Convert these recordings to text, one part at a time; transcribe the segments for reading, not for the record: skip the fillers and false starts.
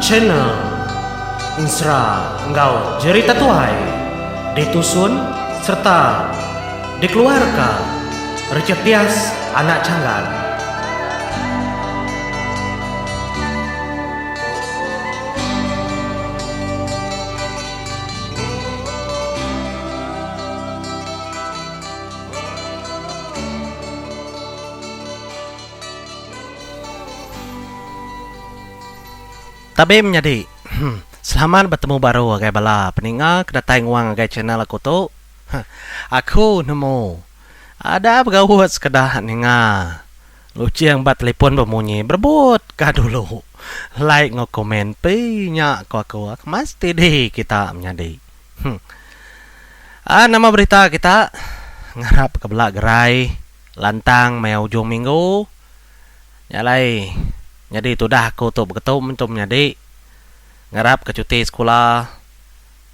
Channel Ensera enggau Jerita Tuai ditusun sereta dikeluarka Richard Dias anak Changgan. Tabi menyadi. Selamat betemu baru agai bala peninga ke datai nguang agai channel aku tu. Aku nemu ada begaut sekeda ninga luching ba telefon bemunyi berebut ka dulu like enggau komen pi nya ko aku. Mesti kita menyadi. Aa nama berita kita ngarap ke bela gerai lantang maya ujung minggu. Nya alai nyadi tudah aku tu beketu mentu menyadi ngarap ke cuti sekula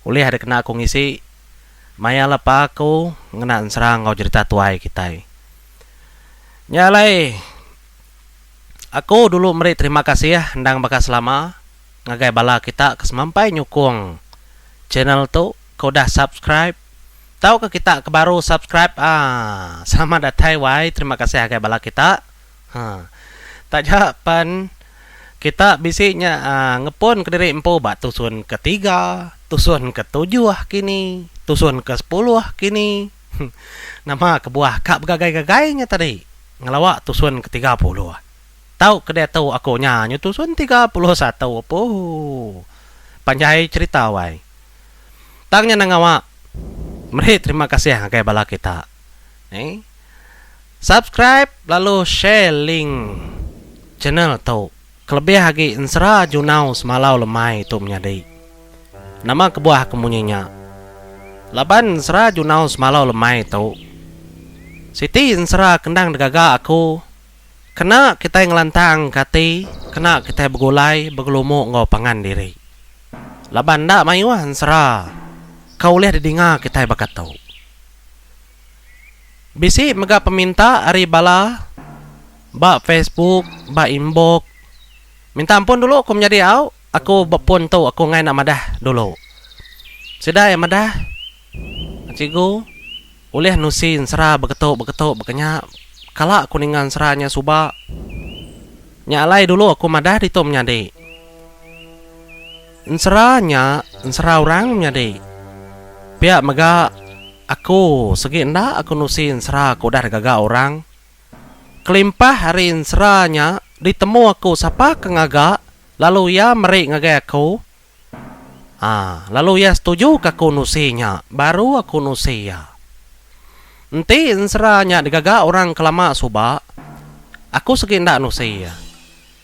ulih dikena aku ngisi maya lepa aku ngena ensera enggau jerita tuai kitai. Nya alai aku dulu meri terima kasih endang baka selama ngagai bala kita ke semampai nyukung channel tu ke udah subscribe tauka kita ke baru subscribe aaa selamat datai wai terima kasih agai bala kita. Ha. Taja pen kita bisi nya ngepun kediri empu ba tusun ketiga, tusun ketujuh kini, tusun kesepuluh kini. Nama kebuah ka begagai-gagai nya tadi ngelawa tusun ketiga puluh. Tau ke diatu aku nya nyu tusun 31 apuh. Panjai cherita wai. Tang nya nang ngawa meri terima kasih ngagai bala kita. Neh. Subscribe lalu share link channel tu kelebih agi ensera junau semalau lemai tu menyadi. Nama kebuah aku munyi nya? Laban ensera junau semalau lemai tu siti ensera ke endang digaga aku kena kitai ngelantang ke ati, kena kitai begulai begelumu enggau pangan diri. Laban enda mayuh ensera ke ulih didinga kitai baka tu. Bisi mega peminta ari bala ba Facebook, ba inbox. Minta ampun dulu ku menyadi au, aku ba pun tu aku enggai enda madah dulu. Sida iya madah, Cikgu, ulih nusi ensera beketu beketu baka nya. Kala aku ninga ensera nya suba. Nya alai dulu aku madah ditu menyadi. Ensera nya ensera orang menyadi. Pia mega aku segi enda aku nusi ensera ke udah digaga orang. Kelimpah ari ensera nya ditemu aku sapa ke ngaga lalu iya meri ngagai aku aaa lalu iya setuju ke aku nusi nya baru aku nusi iya. Enti ensera nya digaga orang ke lama suba aku segi enda nusi iya.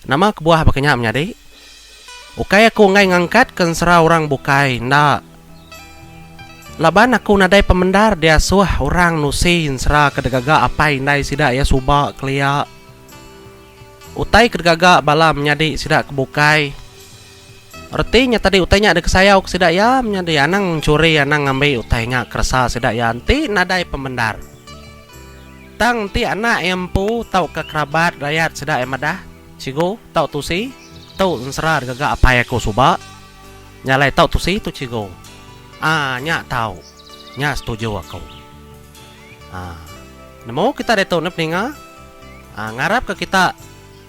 Nama kebuah baka nya menyadi? Ukai aku enggai ngangkatka ensera orang bukai, enda. Laban aku nadai pemendar diasuh orang nusi ensera ke digaga apai indai sida iya suba kelia. Utai ke digaga bala menyadi sida ke bukai. Reti nya tadi utai nya dikesayau ke sida iya menyadi anang enchuri anang ngambi utai nya keresa sida iya enti nadai pemendar. Tang enti anak iya empu tauka kerabat rayat sida iya madah, Cikgu, tau tusi, tu ensera digaga apai aku suba. Nya alai tau tusi tu cikgu. Aa nya tau. Nya setuju aku. Aa nemu kita ditu neh peninga. Aa ngarapka kita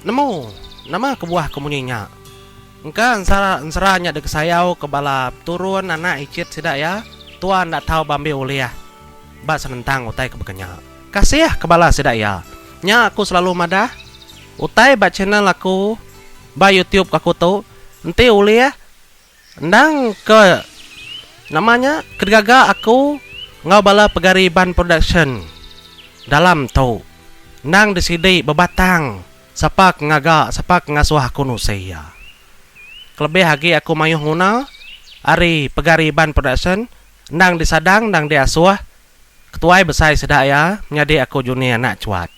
nemu nama kebuah ke munyi nya. Engka ensera ensera nya dikesayau ke bala peturun anak ichit sida iya, tua enda tau beambi ulih. Ba senentang utai ke baka nya. Kasih ke bala sida iya. Nya aku selalu madah, utai ba channel aku ba youtube aku tu enti ulih endang ke nama nya ke digaga aku enggau bala pegari Iban Production dalam tu endang disidi bebatang sapa ke ngaga sapa ke ngasuh aku nusi iya. Kelebih agi aku mayuh nguna ari pegari Iban Production Endang disadang endang diasuh ketuai besai sida iya menyadi aku Juni anak Chuat.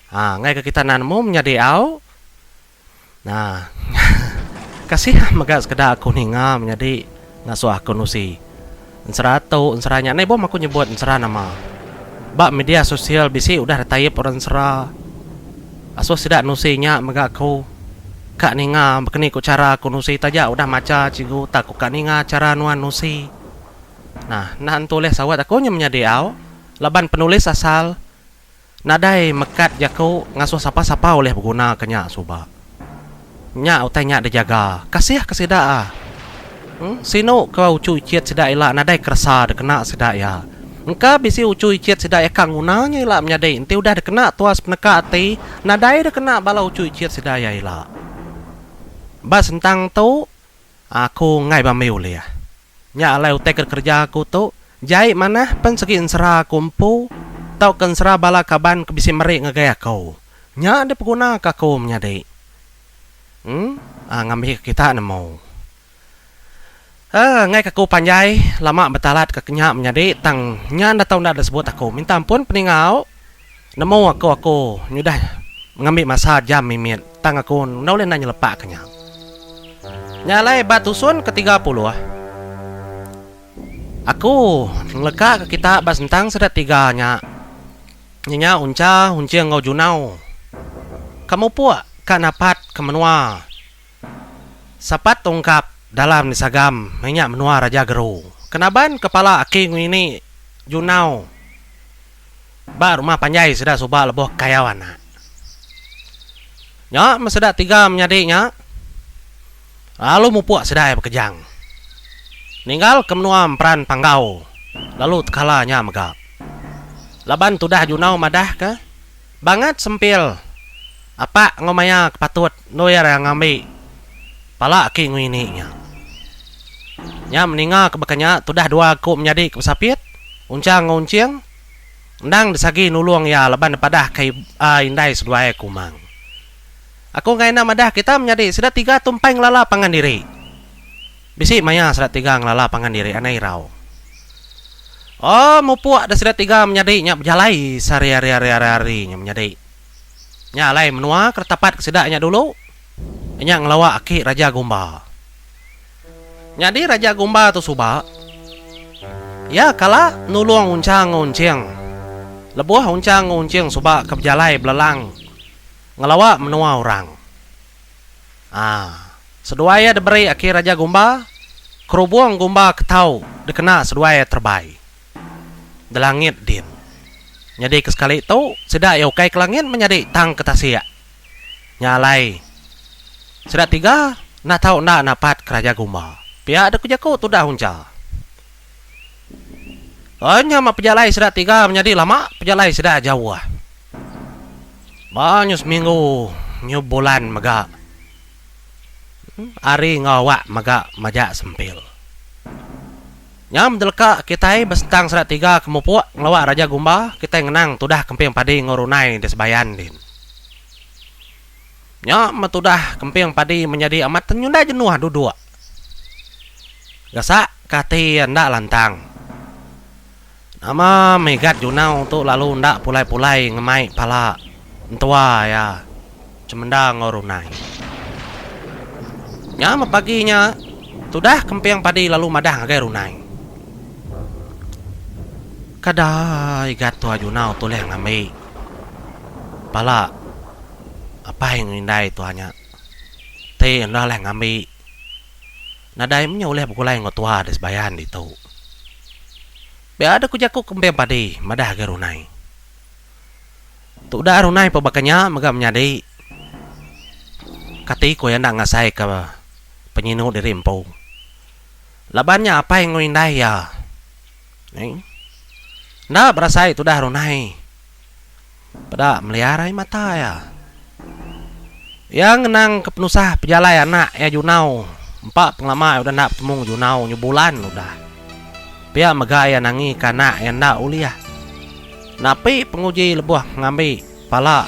Ha enggai ke kita enda nemu menyadi au. Nah kasih mega sekeda aku ninga menyadi ngasuh aku nusi ensera tu ensera nya neh bom aku nyebut ensera nama. Ba media sosial bisi udah ditaip orang ensera asuh sida nusi nya mega aku. Ka ninga bekeni ku chara aku nusi taja udah macha cikgu tak ku ka ninga chara nuan nusi. Nah, enda entu ulih saut aku nya menyadi au laban penulis asal nadai mekat jaku ngasuh sapa-sapa ulih beguna ke nya suba. Nya utai nya dijaga. Kasih ke sida ah. Em sinu ke uchu ichit sida ila nadai keresa dikena sida iya. Engka bisi uchu ichit sida iya ka nguna nya ila menyadi enti udah dikena tua sepeneka ati nadai dikena bala uchu ichit sida iya ila. Ba sentang tu aku enggai bambi ulih. Nya alai utai ke dikereja aku tu jai manah pen segi ensera aku empu tauka ensera bala kaban ke bisi meri ngagai aku. Nya dipeguna ka aku menyadi. Em ngambi ke kita nemu. Enggai ke aku panjai lama betalat ke nya menyadi tang nya enda tau enda disebut aku. Minta ampun peninga au. Nemu aku aku nyudah ngambi masa jam mimit tang aku enda ulih enda nyelepak ke nya. Nya alai ba tusun ke 30 aku ngeleka ke kita ba sentang sida tiga nya. Nya nya Uncha, Unching enggau Junau ka mupuk ka napat ke menua Sapat Tungkap dalam disagam nya menua Raja Geru. Kenaban kepala aki ngini Junau ba rumah panjai sida suba lebuh kayau anak. Nya meh sida tiga menyadi nya lalu mupuk sida iya bekejang ninggal ke menua Emperan Panggau lalu tekala nya mega. Laban tudah Junau madahka bangat sempil apak enggau maya ke patut endur iya ngambi pala aki enggau ini nya. Nya meninga ke baka nya tudah dua aku menyadi ke besapit, Unchang enggau Unching endang disagi nulung iya laban dipadahka indai seduai aku Umang. Aku enggai enda madah kita menyadi sida tiga tu empai ngelala pangan diri. Bisi maya sida tiga ngelala pangan diri anai irau. Oh mupuk da sida tiga menyadi nya bejalai sehari-hari-hari-hari nya menyadi. Nya alai menua ke ditapat ke sida nya dulu nya ngelawa aki Raja Gumba. Nyadi Raja Gumba tu suba iya kala nulung Uncha enggau Unching lebuh Uncha enggau Unching suba ke bejalai belelang ngelawa menua orang. Aa. Seduai iya diberi aki Raja Gumba, kerubung gumba ke tau dikena seduai iya terebai. Delangit din. Nyadi ke sekali tu, sida iya ukai ke langit menyadi tang ke tasik. Nya alai, sida tiga enda tau enda napat ke Raja Gumba. Pia dek ku jaku tudah Uncha. Nya mah pejalai sida tiga menyadi lama pejalai sida jauh. Ba nyu seminggu nyu bulan mega hari enggau awak mega majak sempil. Nya mendeleka kitai besentang sida tiga ke mupuk ngelawa Raja Gumba kitai ngenang tudah kemping padi enggau runai di sebayan din. Nya meh tudah kemping padi menyadi amat nyundai jenuh duduk. Gasak ke ati iya enda lantang. Nama Megat Junau tu lalu enda pulai-pulai ngemai pala entua iya Chemenda enggau Runai. Nya meh pagi nya tudah Kemping Padi lalu madah ngagai Runai. Kada Igat tua Junau tulih ngambi pala apai enggau indai tua nya ti enda leh ngambi Nadai meh nya ulih begulai enggau tua di sebayan ditu. Pia deh ku jaku Kemping Padi madah agai Runai. Tu udah Runai pun baka nya mega menyadi kati ku iya enda ngasai ke penyinu diri empu. Laban nya apai enggau indai iya. Enda berasai tudah Runai. Peda meliar ai mata iya. Iya ngenang ke penusah pejalai anak iya Junau empa pengelama iya udah enda betemu enggau Junau nyu bulan udah. Pia mega iya nangi ke anak iya enda ulih napi penguji lebuh ngambi pala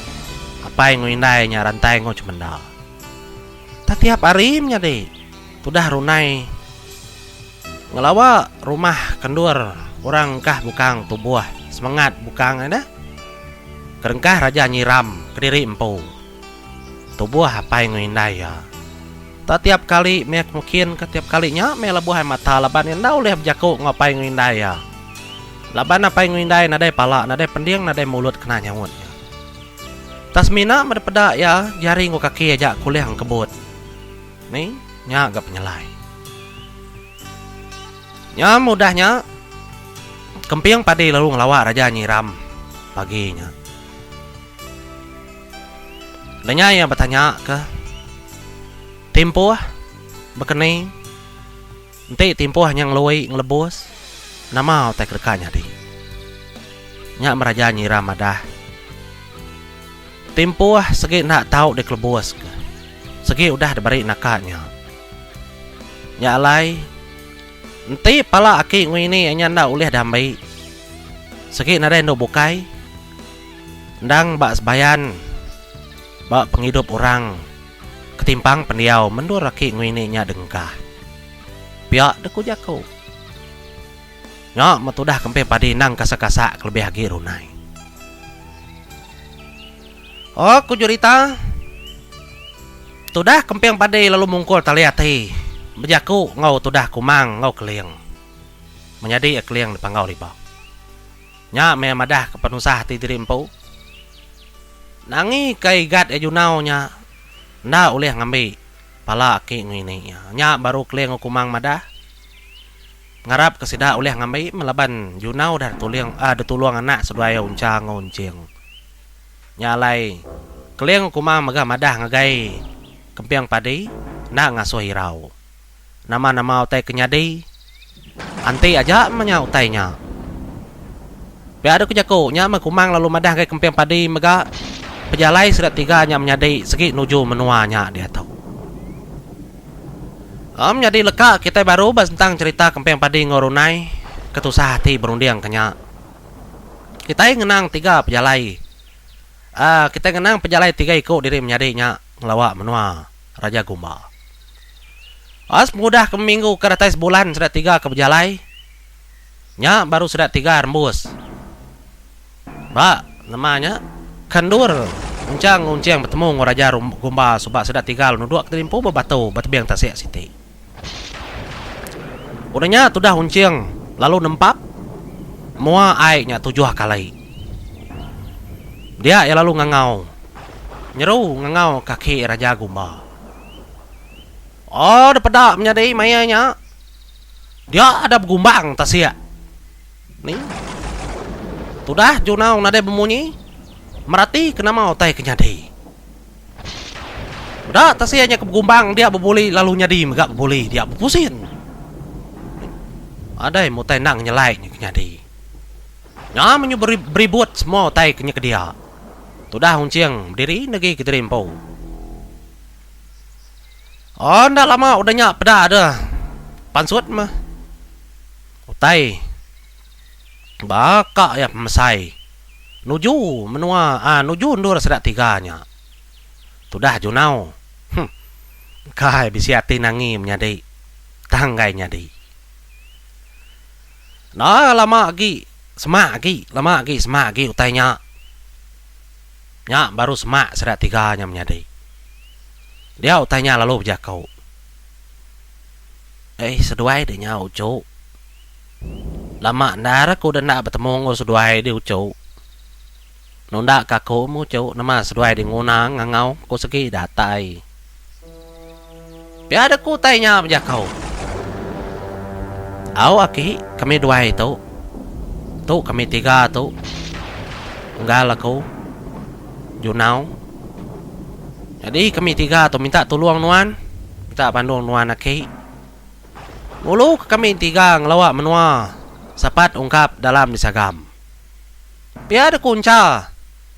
apai enggau indai nya rantai enggau chemenda. Tetiap hari menyadi tudah Runai Ngelawa rumah ke endur orang engkah bukang tubuh semengat bukang nya deh. Kerengkah raja nyiram kediri empu tubuh apai enggau indai iya. Tak tiap kali meh aku mekin ke tiap kali nya meh lebuh ai mata laban iya enda ulih bejaku enggau apai enggau indai iya. Laban apai enggau indai nadai pala nadai pending nadai mulut kena nyaut iya. Tang semina meda peda iya jari enggau kaki aja ke ulih engkebut. Ni nya ga penyelai. Nya udah nya Kemping Padi lalu ngelawa Raja Nyiram pagi nya. Udah nya iya betanya ke timpuh bekeni enti timpuh nya ngelui ngelebus nama utai ke deka nyadi. Nya meh Raja Nyiram madah timpuh segi enda tau dikelebus ke segi udah diberi naka nya. Nya alai enti pala aki ngui ini nya enda ulih diambi segi nadai endu bukai. Endang ba sebayan ba pengidup orang ketimpang pendiau mendur aki nguini nya dengkah. Pia deh ku jaku. Nya meh tudah kemping padi endang kasak-kasak kelebih agi runai. Oh ku jerita tudah kemping padi lalu mungkul tali ati bejaku enggau tudah kumang enggau keling. Menyadi keling di Panggau Libau. Nya meh madah ke penusah ati diri empu. Nangi ke igat iya junau nya enda ulih ngambi pala aki enggau ini iya. Nya baru Keling enggau Kumang madah ngarap ke sida ulih ngambi meh laban junau udah dituling uhh ditulung anak seduai iya Uncha enggau Unching. Nya alai Keling enggau Kumang mega madah ngagai Kemping Padi enda ngasuh irau. Nama-nama utai ke nyadi, anti aja meh nya utai nya. Pia deh ku jaku, nya meh Kumang lalu madah ngagai Kemping Padi mega pejalai sida tiga nya menyadi segi nuju menua nya diatu. Em nyadi leka kitai baru ba sentang cherita Kemping Padi enggau Runai ke tusah ati berunding ke nya. Kitai ngenang tiga pejalai uhh kitai ngenang pejalai tiga iku diri menyadi nya ngelawa menua. Raja Gumba. As pengudah ke minggu ke datai sebulan sida tiga ke bejalai, nya baru sida tiga rembus. Ba nama nya ke endur Unchang Unching betemu enggau Raja Gumba suba sida tiga lalu nuduk ke empu ba batu ba tebing tasik siti. Udah nya tudah Unching lalu nempap mua ai nya tujuh kali. Dia iya lalu ngangau. Nyeru ngangau kaki Raja Gumba. Oh depeda menyadi maya nya. Dia ada begumbang tasik. Ni. Tudah Junau nadai bemunyi merati ke nama utai ke nyadi. Meda tasik nya ke begumbang dia bebuli lalu nyadi mega bebuli dia bepusin. Adai mutai endang nyelai nya ke nyadi. Nya menyu beribut semua utai ke nya ke dia. Tudah Unching bediri negi kediri empu. Oh enda lama udah nya peda deh pansut meh utai baka iya pemesai nuju menua aaa nuju endur sida tiga nya. Tudah Junau huh kai bisi ati nangi menyadi tang enggai nyadi. Enda lama agi semak agi lama agi semak agi utai nya. Nya baru semak sida tiga nya menyadi. Dia utai nya lalu bejaku. Ei seduai deh nya uchu. Lama endar aku udah enda betemu enggau seduai deh uchu. Nunda ka aku meh uchu nama seduai deh nguna ngangau ku segi datai. Pia deh ku utai nya bejaku. Au aki kami duai tu. Tu kami tiga tu. Unggal aku. Junau. Nyadi kami tiga tu minta tulung nuan. Minta bandung nuan aki. Ngulu ke kami tiga ngelawa menua sapat ungkap dalam disagam. Pia deh ku Uncha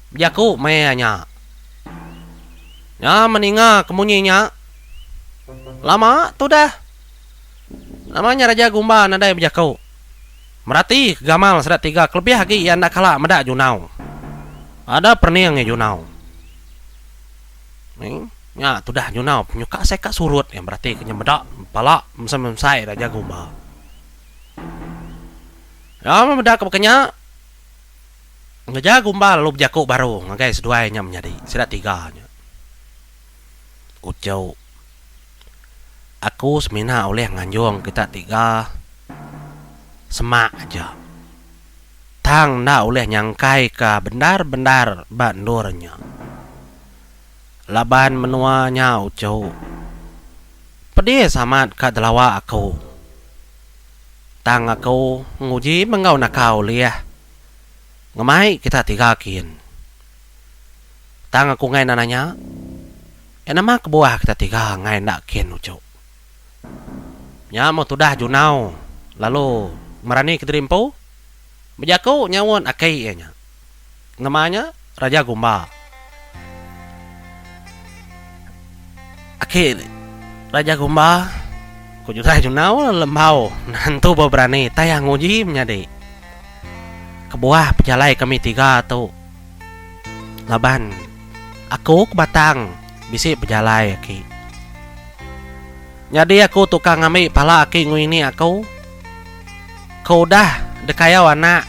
bejaku maya nya. Nya meninga ke munyi nya. Lama tudah. Nama nya Raja Gumba nadai bejaku. Merati ke gamal sida tiga kelebih agi iya enda kala meda Junau. Ada perening iya Junau. Nya tudah Junau penyuka asai ka surut iya merati ke nya meda pala mesai-mesai Raja Gumba. Nya meda ke baka nya. Ngeja Gumba lalu bejaku baru ngagai seduai nya menyadi sida tiga nya. Uchu, aku semina ulih nganjung kita tiga semak aja. Tang enda ulih nyangkaika bendar-bendar ba endur nya. Laban menua nya uchu. Pedis amat ka delawa aku. Tang aku nguji menggau naka ulih ngemai kita tiga kin. Tang aku enggai enda nanya, eh nama kebuah kita tiga enggai enda kin uchu. Nya meh tudah Junau lalu merani kediri empu bejaku nyaut aki iya nya. Nama nya Raja Gumba. Aki Raja Gumba ku Judah Junau lembau nentu beberani tayang nguji menyadi. Kebuah pejalai kami tiga tu laban aku ke batang bisi pejalai aki. Nyadi aku tukang ngambi pala aki enggau ini aku ke udah dikayau anak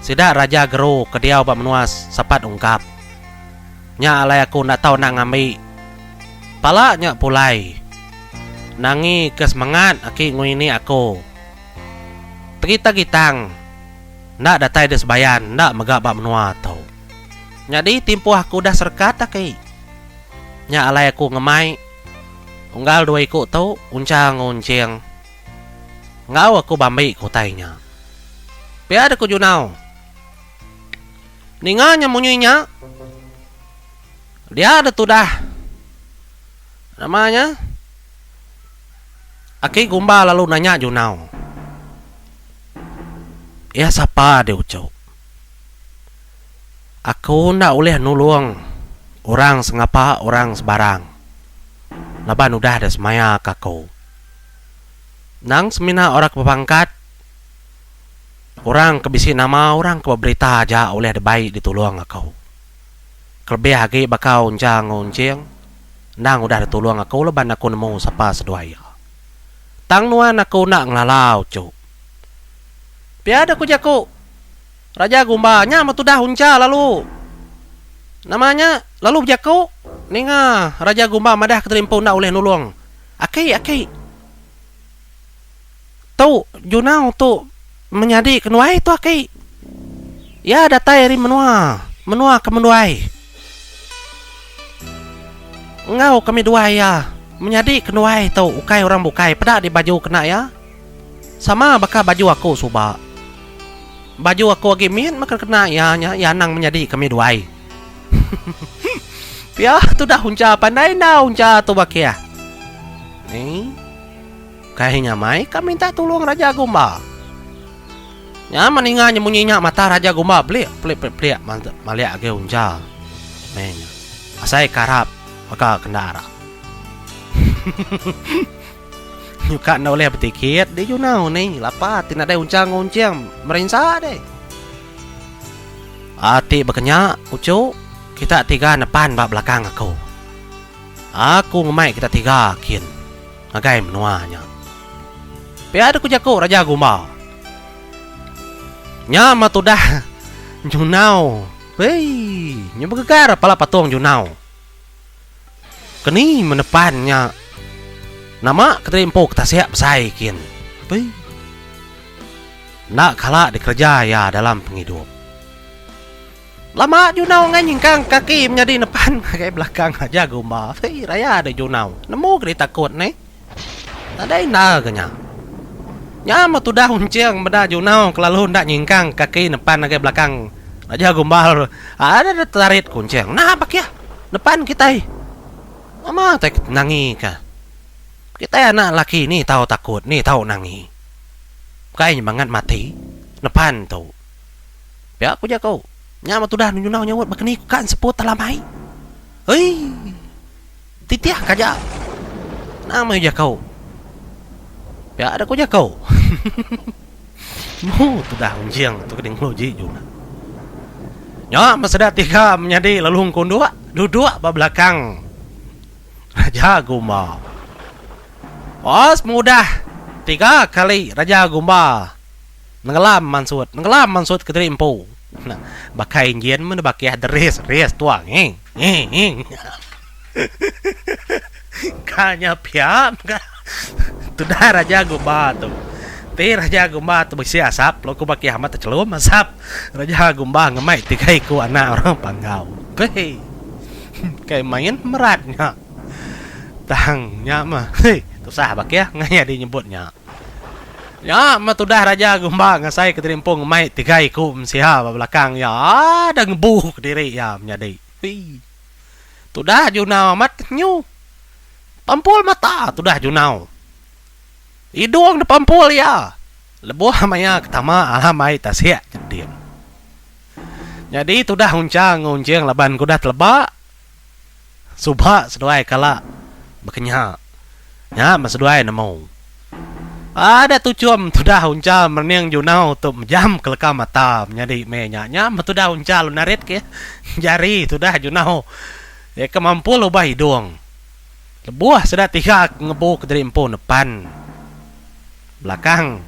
sida Raja Geru ke diau ba menua Sapat Ungkap. Nya alai aku enda tau enda ngambi pala nya pulai nangi ke semengat aki enggau ini aku. Tegitang-gitang enda datai di sebayan enda mega ba menua tu. Nyadi timpuh aku udah serekat aki. Nya alai aku ngemai. Unggal dua iku tu uncha enggau unching. Enggau aku bambi ke utai nya. Pia deh ku Junau. Ninga nya munyi nya, dia deh tudah nama nya Aki Gumba lalu nanya Junau. Iya sapa deh uchu. Aku enda ulih nulung orang sengapa orang sebarang laban udah deh semaya ke aku. Endang semina orang ke bepangkat, orang ke bisi nama, orang ke beberita aja ulih dibai ditulung aku. Kelebih agi baka Uncha enggau Unching endang udah ditulung aku laban aku nemu sapa seduai iya. Tang nuan aku enda ngelala uchu. Pia deh ku jaku. Raja Gumba nya meh tudah Uncha lalu nama nya lalu bejaku ninga Raja Gumba madah ke terimpu enda ulih nulung. Aki aki. Tu Junau tu menyadi kenuai tu aki. Iya datai ari menua menua ke menduai. Enggau kami duai iya menyadi kenuai tu ukai orang bukai peda di baju kena iya. Sama baka baju aku suba. Baju aku agi mit meh kena iya nya iya anang menyadi kami duai. Pia tudah uncha pandai enda uncha tu bakih. Ni kai nyamai ka minta tulung Raja Gumba. Nya meh ninga nya munyi nya mata Raja Gumba belik pelik pelik pelik malik agi uncha. Meh nya asai ka arap baka kenda arap. Nyuka enda ulih betikit di junau ni lapa ti nadai unchang unching merinsa deh. Ati baka nya uchu kita tiga nepan ba belakang aku. Aku ngemai kita tiga kin ngagai menua nya. Pia deh ku jaku Raja Gumba. Nya meh tudah junau. Hei nya begegar pala patung junau. Keni menepan nya nama kediri empu ke tasik besai kin. Pei. Enda kala dikereja iya dalam pengidup. Lama Junau enggai nyingkang kaki menyadi nepan ngagai belakang aja gumba. Pei raya deh Junau. Nemu ke ditakut neh. Nadai enda ke nya. Nya meh tudah unching meda Junau kelalu enda nyingkang kaki nepan ngagai belakang aja gumba. Ada ditarit ku unching. Nah bakih. Nepan kitai. Nama tai nangi ka. Kitai anak laki ni tau takut ni tau nangi. Kai nyemangat mati nepan tu. Pia ku jaku. Nya meh tudah nyunau nyaut baka ni ku ka enseput dalam ai. Eii. Titih ka aja. Nama meh jaku. Pia da ku jaku. Mu tudah unjing tu ke dinglo ji juna. Nya meseda tiga menyadi lalu engkunduk duduk ba belakang Raja Gumba. Os pengudah tiga kali Raja Gumba nenggelam mansut nenggelam mansut kediri empu. Baka injin meh bakih deris ris tua nging nging nging. Ka nya pia mega tudah Raja Gumba tu. Ti Raja Gumba tu bisi asap lalu ku bakih amat techelum asap Raja Gumba ngemai tiga iku anak orang Panggau. Pei. Kai main merat nya. Tang nya mah hei tusah bakih ngai adi nyebut nya. Nya mah tudah Raja Gumba ngasai ke diri empu ngemai tiga iku mensia ba belakang iya ada ngebu kediri iya menyadi. Hii. Tudah Junau amat nyu. Pampul mata tudah Junau. Idung dipampul iya lebuh maya ke tama alam ai tasik jeding. Nyadi tudah Uncha enggau Unching laban ke udah teleba suba seduai kala bekenya. Nya meh seduai nemu. Ada tuchum tudah Uncha merening Junau tu mejam ke leka mata menyadi meh nya. Nya meh tudah Uncha lalu narit ke jari tudah Junau iya ke mampul ubah idung. Lebuh sida tiga ke ngebu kediri empu nepan belakang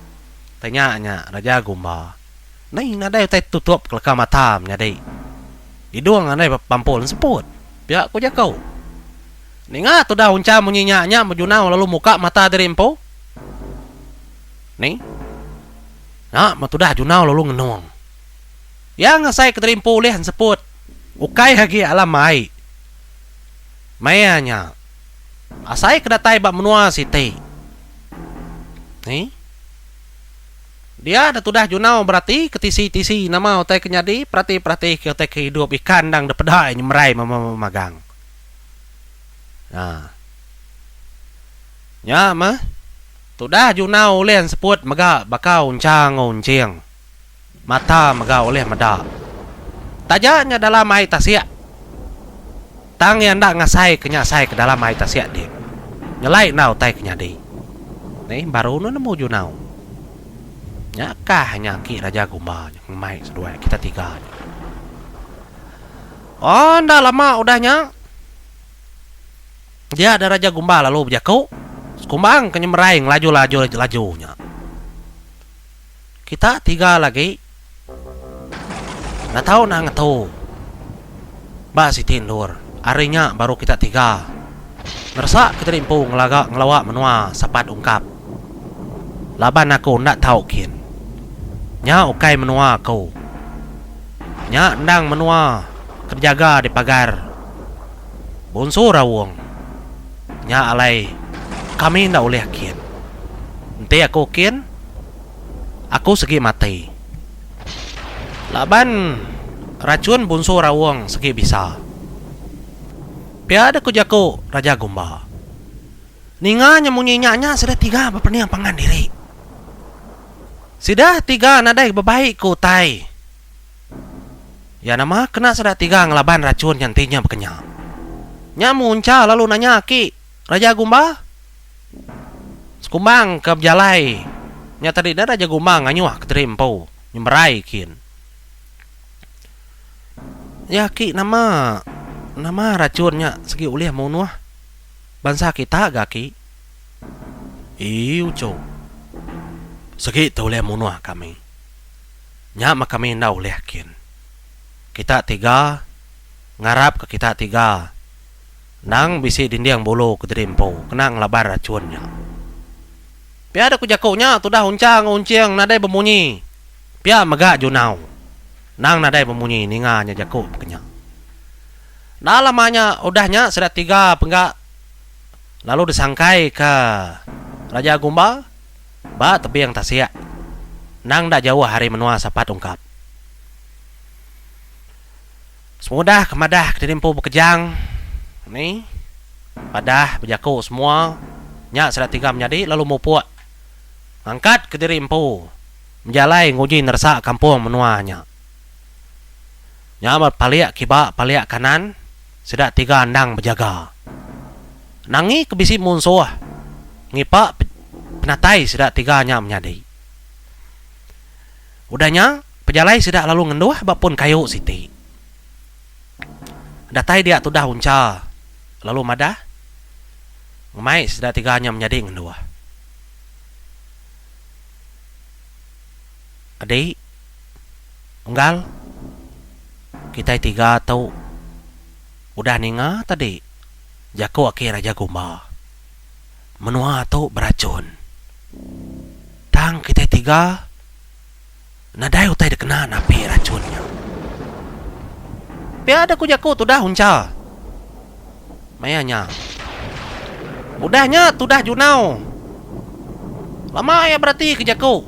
tanya nya Raja Gumba. Nai nadai utai tutup ke leka mata menyadi. Idung andai bepampul enseput, pia ku jaku. Ninga tudah uncha munyi nya nya bejunau lalu muka mata diri empu. Ni. Nya meh tudah junau lalu ngenung. Iya ngasai ke diri empu ulih enseput ukai agi alam ai. Maya nya asai ke datai ba menua siti. Ni. Dia da tudah Junau berati ke tisi-tisi nama utai ke nyadi, perati-perati ke utai ke idup ikan endang dipeda iya nyemerai memagang. Ha. Nya meh, tudah Junau ulih enseput mega baka uncha enggau unching. Mata mega ulih meda. Taja nya dalam ai tasik, tang iya enda ngasai ke nya asai ke dalam ai tasik din. Nyelai enda utai ke nyadi. Nih baru ne nemu Junau. Nya kah nya aki Raja Gumba nya ngemai seduai kita tiga nya. Oh enda lama udah nya dia da Raja Gumba lalu bejaku sekumbang ke nyemerai ngelaju laju laju nya. Kita tiga lagi enda tau nak ngetu ba siti endur. Ari nya baru kita tiga neresa kediri empu ngelaga ngelawa menua Sapat Ungkap. Laban aku enda tau kin. Nya ukai menua aku. Nya endang menua ke dijaga dipagar Bonsu Raung. Nya alai kami enda ulih kin. Enti aku kin, aku segi mati. Laban rachun Bunsu Raung segi bisa. Pia deh ku jaku Raja Gumba. Ninga nya munyi nya nya sida tiga bepening pangan diri. Sida tiga nadai bebai ku utai. Iya nama kena sida tiga ngelaban rachun nya enti nya bekenya. Nya muncha lalu nanya aki Raja Gumba. Sekumbang ke bejalai nya tadi enda Raja Gumba ngayuh kediri empu nyemerai kin. Iya aki nama nama rachun nya segi ulih munuh bansa kita ga aki. Ii uchu. Segi te ulih munuh kami. Nya meh kami enda ulih kin. Kita tiga ngarap ke kita tiga endang bisi dinding bulu ke diri empu kena ngelaban rachun nya. Pia deh ku jaku nya tudah uncha enggau unching nadai bemunyi. Pia mega Junau endang nadai bemunyi ninga nya jaku baka nya. Enda lama nya udah nya sida tiga pengga lalu disangkai ke Raja Gumba. Ba tebing tasik, endang enda jauh ari menua Sapat Ungkap. Semudah ke madah ke diri empu bekejang ni, padah bejaku semua nya sida tiga menyadi lalu mupuk ngangkat ke diri empu bejalai nguji neresa kampung menua nya. Nya ba palik kiba palik kanan sida tiga endang bejaga. Nangi ke bisi munsuh ngipa penatai sida tiga nya menyadi. Udah nya, pejalai sida lalu ngenduh ba pun kayu siti. Datai dia tudah Uncha lalu madah ngemai sida tiga nya menyadi ngenduh. Adi, unggal, kitai tiga tu udah ninga tadi. Jaku aki Raja Gumba, menua tu berachun. Tang kitai tiga nadai utai dikena napi rachun nya. Pia deh ku jaku tudah Uncha. Maya nya. Udah nya tudah Junau. Lama iya berati ke jaku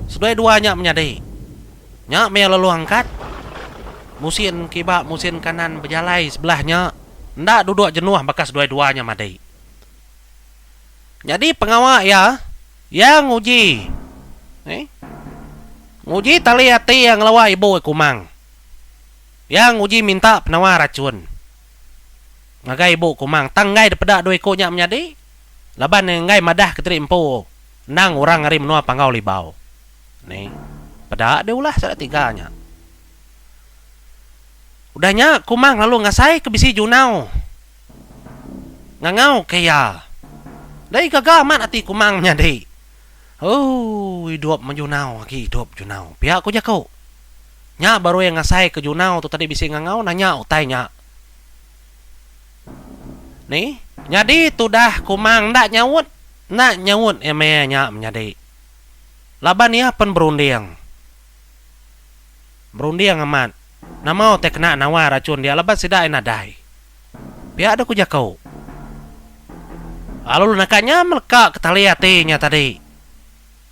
seduai dua nya menyadi. Nya meh iya lalu angkat. Musin kiba musin kanan bejalai sebelah nya enda duduk jenuh baka seduai dua nya madi. Nyadi pengawa iya, iya nguji nguji tali ati iya ngelawa ibu Kumang. Iya nguji minta penawar rachun ngagai ibu Kumang tang enggai dipeda dua iku nya menyadi laban iya enggai madah kediri empu endang orang ari menua Panggau Libau. Ni peda deh ulah sida tiga nya. Udah nya Kumang lalu ngasai ke bisi junau ngangau ke iya. Dei gaga amat ati Kumang menyadi. Ooh idup meh junau agi idup junau pia ku jaku. Nya baru iya ngasai ke junau tu tadi bisi ngangau nanya utai nya. Ni, nyadi tudah Kumang enda nyaut, enda nyaut iya meh nya menyadi. Laban iya pen berunding. Berunding amat, nama utai kena nawar rachun dia laban sida iya nadai. Pia deh ku jaku. Lalu naka nya meleka ke tali ati nya tadi.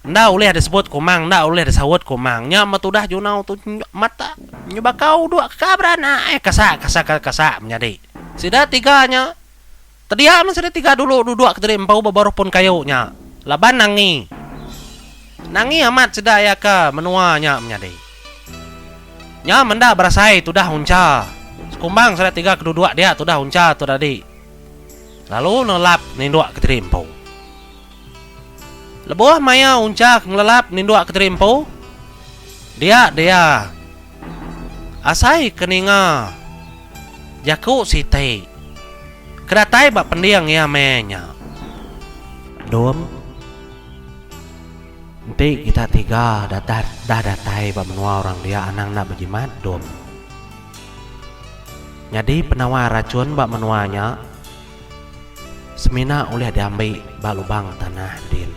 Enda ulih disebut Kumang enda ulih disaut Kumang. Nya meh tudah junau tu mata nyu baka uduk ka beranak ai kasak kasak kasak menyadi. Sida tiga nya tedia meh sida tiga dulu duduk kediri empu ba baruh pun kayu nya laban nangi. Nangi amat sida iya ke menua nya menyadi. Nya menda berasai tudah uncha sekumbang sida tiga ke duduk dia tudah uncha tu tadi lalu nelap ninduk kediri empu. Lebuh maya unchak ngelelap ninduk kediri empu, dia dia asai ke ninga jaku siti ke datai ba pending iya meh nya. Dom, enti kita tiga dah datai ba menua orang dia anang enda bejimat, Dom. Nyadi penawar rachun ba menua nya. Semina ulih diambi ba lubang tanah din.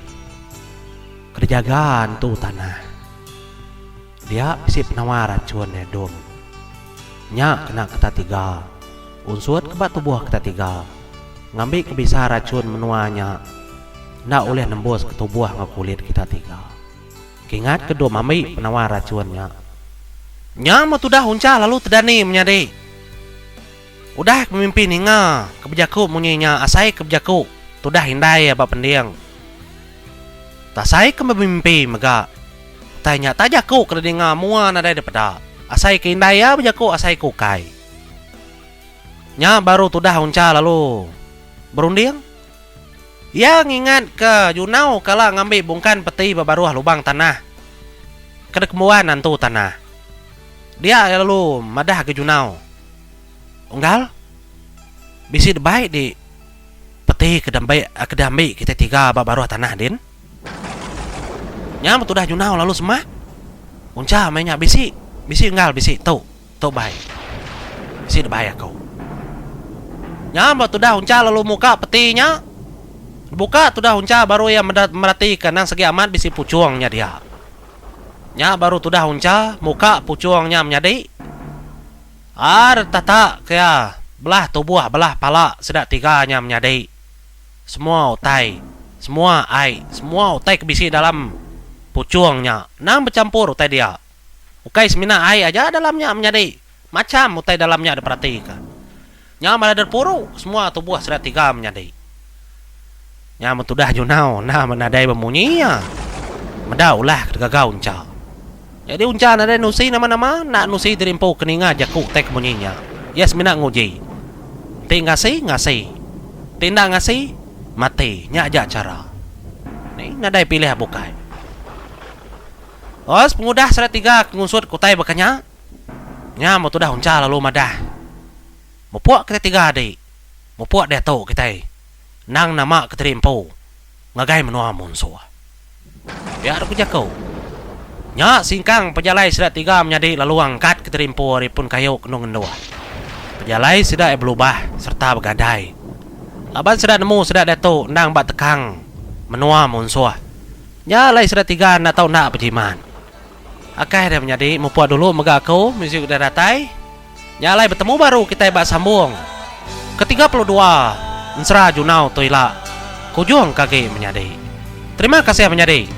Ke dijaga entu tanah. Dia bisi penawar rachun iya dum. Nya kena keta tiga. Unsut ke ba tubuh keta tiga. Ngambi ke bisa rachun menua nya enda ulih nembus ke tubuh enggau kulit kita tiga. Kingat ke dum ambi penawar rachun nya. Nya meh tudah uncha lalu tedani menyadi. Udah ke bemimpi ninga ke bejaku munyi nya asai ke bejaku tudah indai iya ba pending. Tasai ke bemimpi mega utai nya tak jaku ke didinga mua nadai dipeda asai ke indai iya bejaku asai ke ukai. Nya baru tudah uncha lalu berunding. Iya ngingat ke Junau kala ngambi bungkan peti ba baruh lubang tanah ke dikembuan antu tanah. Dia iya lalu madah ke Junau, Unggal, bisi debai di peti ke diambi ke diambi kitai tiga ba baruh tanah din. Nya meh tudah Junau lalu semak. Uncha meh nya bisi, bisi unggal bisi tu. Tu bai. Bisi debai aku. Nya ba tudah uncha lalu muka peti nya. Dibuka tudah uncha baru iya meda meratika endang segi amat bisi puchung nya dia. Nya baru tudah uncha muka puchung nya menyadi. Ar tata ke iya belah tubuh belah pala sida tiga nya menyadi. Semua utai, semua ai, semua utai ke bisi dalam puchung nya endang bechampur utai dia. Ukai semina ai aja dalam nya menyadi macham utai dalam nya diperatika. Nya malah derpuru semua tubuh sida tiga menyadi. Nya men tudah Junau enda men nadai bemunyi iya meda ulah ke digaga Uncha. Nyadi Uncha nadai nusi nama-nama enda nusi diri empu ke ninga jaku utai ke munyi nya. Iya semina nguji. Enti ngasi, ngasi. Enti enda ngasi, mati. Nya aja chara. Ni nadai pilih bukai. Os pengudah sida tiga ke ngunsut ke utai baka nya, nya meh tudah Uncha lalu madah, Mupuk kitai tiga adi, mupuk diatu kitai endang nama ke tadi empu ngagai menua munsuh. Pia deh ku jaku. Nya singkang pejalai sida tiga menyadi lalu angkat ke tadi empu ari pun kayu ke endung enduh. Pejalai sida iya belubah sereta begadai laban sida nemu sida diatu endang ba tekang menua munsuh. Nya alai sida tiga enda tau enda bejimat. Akai deh menyadi mupuk dulu mega aku muzik udah datai. Nya alai betemu baru kitai ba sambung ketiga. 32 ensera junau tu ila kujung ke agi menyadi. Terima kasih menyadi.